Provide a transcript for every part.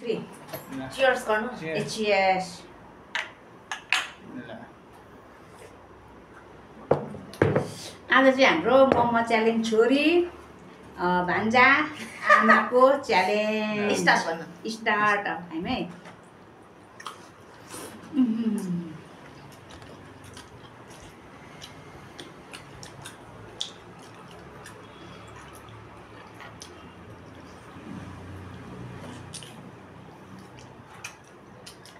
3 Cheers गर्नु cheers आज चाहिँ हाम्रो मोमो च्यालेन्ज छोरी भान्जा आमाको च्यालेन्ज स्टार्ट टाइम है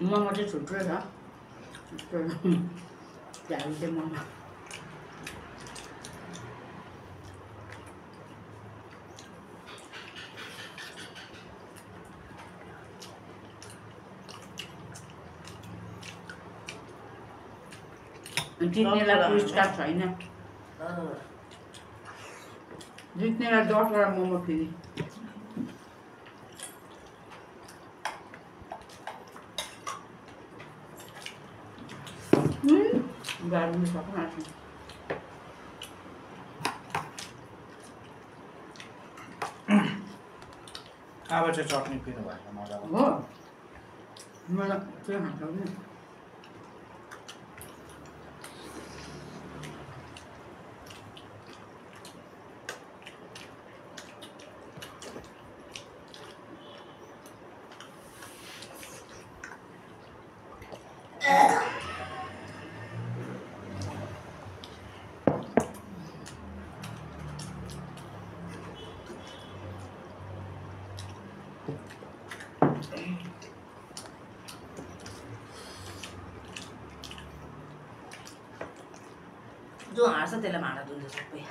मोमो चाहिँ छुट्टै छ झ्याल चाहिँ मोमो जित्नेलाई पुरस्कार छैन जित्नेलाई 10 वटा मोमो फेरि गाडी सक्नु आछ अब चाहिँ चटनी पिनु भएको मजा हो मलाई त्यो खान्छ नि जो हाँस्छ त्यसलाई भाँडा धुन्छ सबै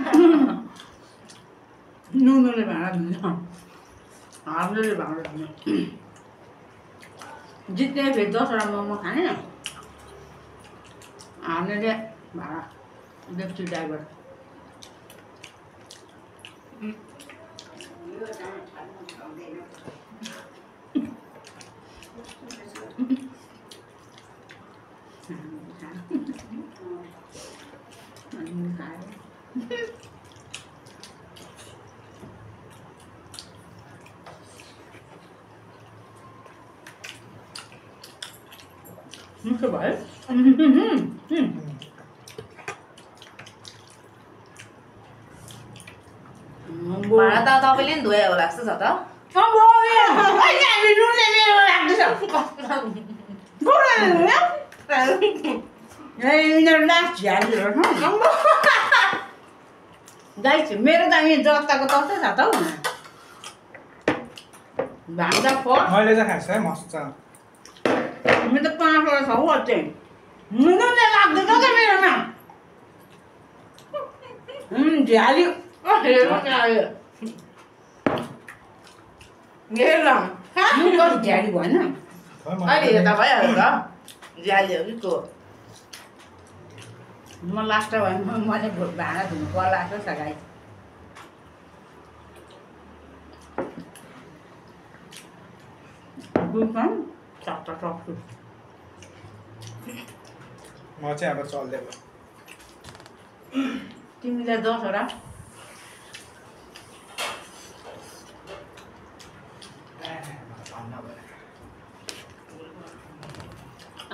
नुनुले भाँडा धुन्छ हार्नेले भाँडा धुन्छ जित्ने फेरि 10 वटा मोमो खाने हार्नेले भाँडा डेक्ची ड्राइभर मिठो भयो भाँडा त तपाईँले नि धोए होला जस्तो छ त मेरो त यहाँ जताको तस्तै छ त हौ भान्जा फर्स्ट मैले चाहिँ खाइस् है मस्त मेरो त 5 वटा छ हौ अझै नुनुले लाग्दैन त मेरोमा झ्याली कति झ्याली भएन अहिले हेर्दा भइहाल्यो त झ्याली हो कि को म लास्ट भयो मैले भाँडा धुनु पर्ला जस्तो छ गाई सक्छ सक्छु म चाहिँ अब चल्दै तिमीलाई 10 वटा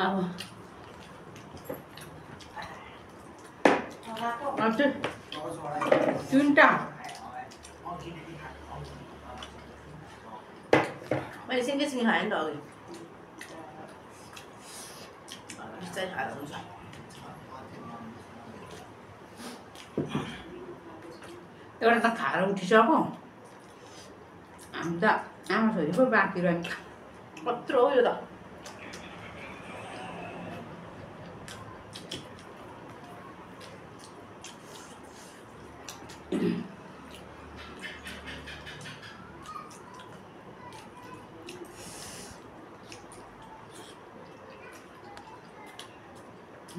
अब तिनवटा मैले सिङ्गै खाएँ नि त अघि बिस्तारै खाएर हुन्छ एउटा त खाएर उठिसक्यो हामी त आमा छोरी पो बाँकी रह्यो कत्रो हो यो त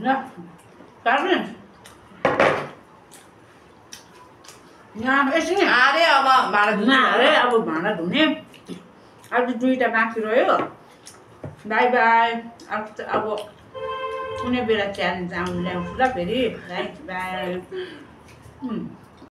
ल काट्ने यहाँ एकछिन अरे अब भाँडा धुने अरे अब भाँडा धुने आज 2टा बाँकी रह्यो बाई बाई अब कुनै बेला च्यालेन्ज आउनु ल्याउँछु ल फेरि बाई बाई